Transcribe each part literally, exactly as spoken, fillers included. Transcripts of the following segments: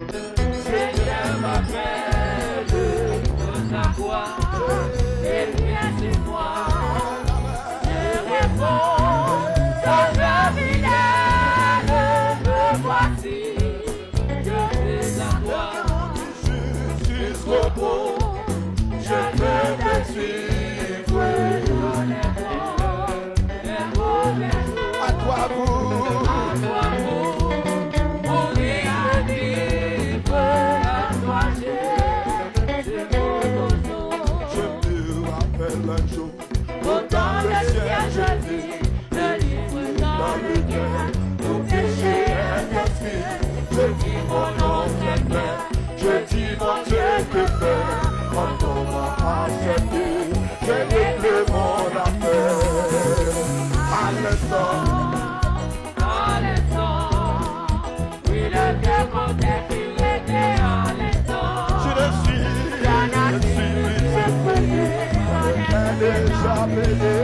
Seigneur m'appelle, je t'acclame et bien c'est moi. Je réponds, Sauveur fidèle, me voici, je t'acclame. Jusqu'au bout, je veux te suivre. À toi pour, à toi pour mourir et vivre, à toi j'ai, j'ai mon bozo. Je me rappelle un jour, au temps de ciel, je vis, le livre dans le cœur, tout péché est inscrit. Je dis mon nom, Seigneur. Je dis, mon Dieu, que faire quand on m'a accepté? J'ai réglé mon affaire. À l'instant, à l'instant, oui, le vieux compte est fini réglé à l'instant. Je ne suis, je ne suis plus inquiété. J'ai déjà payé.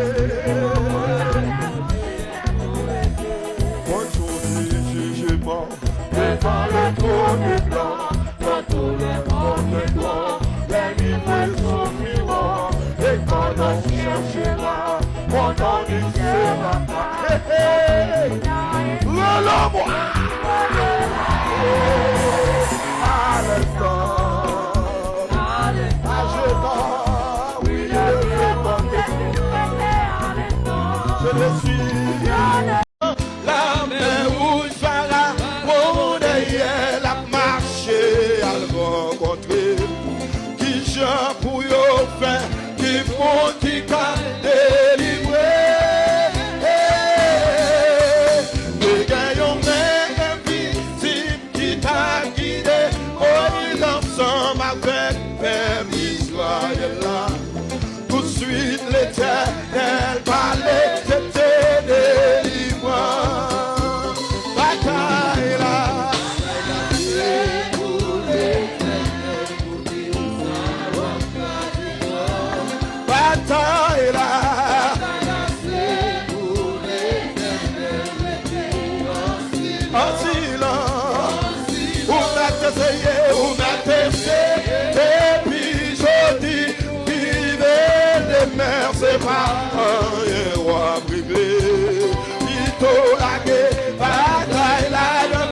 Mon jour du jugement. Devant le trône blanc, quand tout le monde dort, les livres s'ouvriront, et quand on cherchera, mon nom n'y sera pas. Hey, hey. Relance-moi. À l'instant, à l'instant, oui, je vais monter. Je le suis. Lamè wouj, Farawon dèyè l ap mache al rankontre. Kijan pou yo fè? Ki moun ki ka delivre? Te gen yon men envizib ki t ap gide Moyiz ansanm avèk pèp Izrayèl la. Tousuit, Letènèl pale, se te delivrans. Batay la. Batay la. An silans. Ou mèt eseye, ou mèt eseye. Depi jodi rive demen, se pa anyen w ap regle. Pito lage batay la nan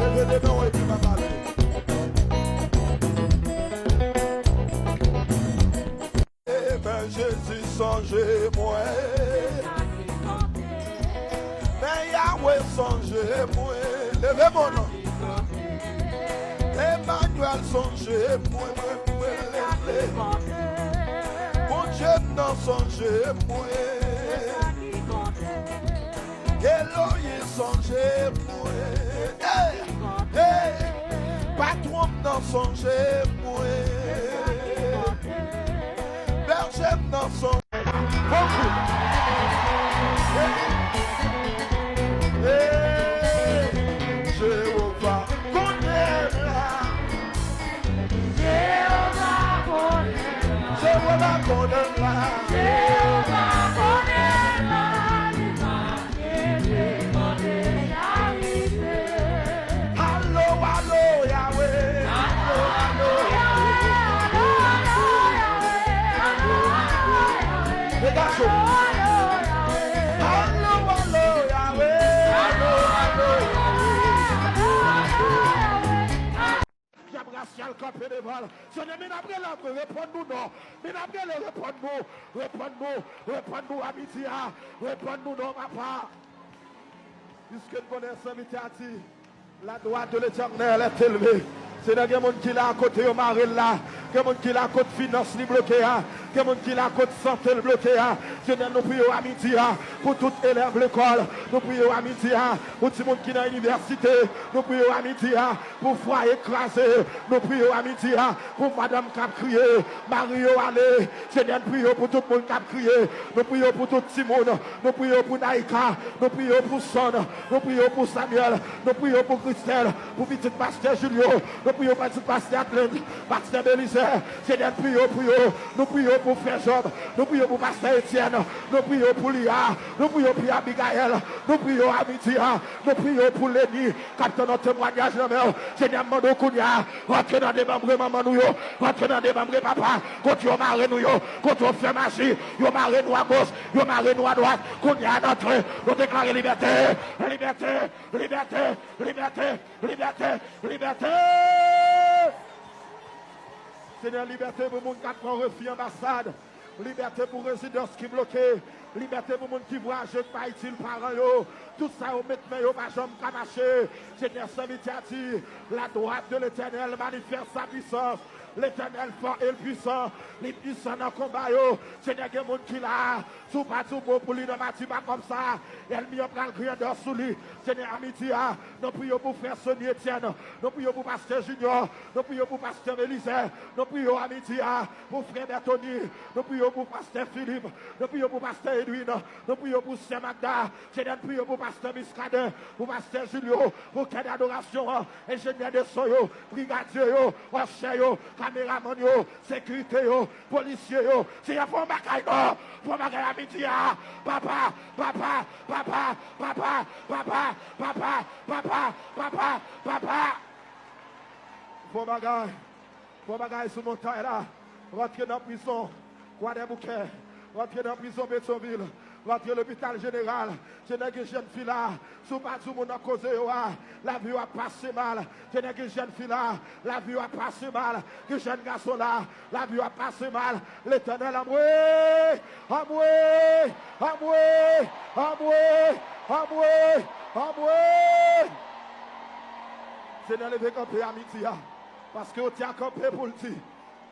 Leve de men w epi m ap pale. Ebyen, Jezi sonje mwen. Men Yawe sonje mwen. Leve men w non. Emanyèl sonje mwen, mwen, mwen, leve. Bondye m nan sonje mwen. Eloyi sonje mwen. Hey, hey. Patwon m nan sonje mwen. Bèje m nan sonje. Bon kou. Hey, hey. Jewova konnen m la. Jewova konnen m la. Jewova konnen m la. Jewova konnen m la. Li pa tande kòmandè David. Alo, alo, Yawe. Alo, alo, Yawe. Alo, alo, Yawe. Alo, alo, Yawe. Degaje w. Alo, alo, Yawe. Alo, alo, Yawe. Alo, alo, Yawe. Dyab rasyal kanpe devan l. Senyè, men n ap rele, reponn nou non. Men n ap rele, reponn nou. Reponn nou. Reponn nou a midi a. Reponn nou non, papa. Piske n konnen sèvitè a di, la droite de l'Éternel est élevée. Senyè, gen moun ki la kote yo mare l la. Gen moun ki la kot finans li bloke a. Gen moun ki la kot sante l bloke a. Senyè, nou priye w a midi a pou tout elèv lekòl. Nou priye w a midi a pou timoun ki nan inivèsite. Nou priye w a midi a pou fwaye kraze. Nou priye w a midi a pou madanm k ap kriye, mari yo ale. Senyè, n priye w pou tout moun k ap kriye. Nou priye w pou tout timoun. Nou priye w pou Naïka. Nou priye w pou Sòn. Nou priye w pou Samuel. Nou priye w pou Christelle, pou pitit pastè Julio. Nou Priye pou pastè Atland, pastè Belizè, Senyè, n priye pou yo. Nou priye pou frè Jòb, nou priye pou pastè Etyèn, nou priye pou Liya, nou priye pou Abigayèl, nou priye Amidia, nou priye pou Leni, k ap tann yon temwayaj nan men w. Senyè, m mande w kounye a, rantre nan demanbre manman nou yo, rantre nan demanbre papa, kote yo mare nou yo, kote yo fè maji, yo mare nou agoch, yo mare nou adwat. Kounye a, n antre, nou deklare libète, libète, libète, libète, libète, libète. Senyè, libète pou moun k ap pran refi anbasad. Libète pou rezidans ki bloke. Libète pou moun ki vwayaje k pa itil paran yo. Tout sa yo met men yo pa janm ka mache. Senyè, sèvitè a di, la droite de l'Éternel manifeste sa puissance. Letènèl fò e l pwisan. Li pwisan nan konba yo. Senyè, gen moun ki la a. Si w pa di yon mo pou li nan matimakòb sa a, ènmi an pral griyen dò sou li. Senyè, Amidia, nou priye pou frè Sony Etienne. Nou priye pou pastè Junior. Nou priye pou pastè Belizè. Nou priye Amidia pou frè Bertony. Nou priye pou pastè Philippe. Nou priye pou pastè Edwin. Nou priye pou sè Magda. Senyè, nou priye pou pastè Muscadin, pou pastè Julio, pou kè dadorasyon an, enjenyè de son yo, brigadye yo, òchè yo, kameramann yo, sekirite yo, polisye yo. Senyè, fè yon bagay non, fè yon bagay Amidia. Papa, papa, papa. Fè yon bagay. Fè yon bagay sou montay la. Rantre nan prizon Kwadèboukè. Rantre nan prizon Petyonvil. Rantre lopital jeneral. Senyè, gen jèn fi la. Si w pa di moun nan koze yo a, lavi yo ap pase mal. Senyè, gen jèn fi la. Lavi yo ap pase mal. Gen jèn gason la. Lavi yo ap pase mal. Letènèl, anmwe! Anmwe! Anmwe! Senyè, leve kanpe Amidia. Paske Otè a kanpe pou l di,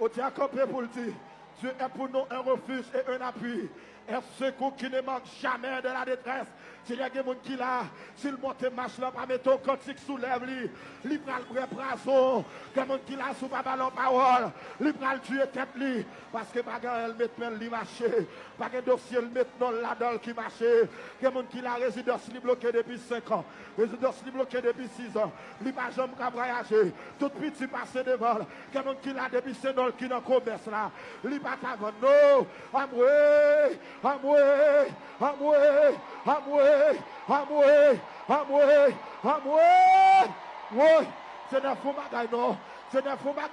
Otè a kanpe pou l di, Dieu est pour nous un refuge et un appui, un secours qui ne manque jamais dans la détresse. Senyè, gen moun ki la, si l monte mach la, pa mete yon kantik sou lèv li, li pral bwè pwazon. Gen moun ki la, si w pa ba l yon pawòl, li pral tiye tèt li. Paske pa gen anyen l met men l, li mache. Pa gen dosye l met non l ladan l ki mache. Gen moun ki la, rezidans li bloke depi senk an. Rezidans li bloke depi sis an. Li pa janm ka vwayaje. Tout piti pase devan l. Gen moun ki la depi se non l ki nan komès la. Li pa ka vann non. Anmwe! Anmwe! Woy! Senyè, fè yon bagay non. Senyè, fè yon bagay.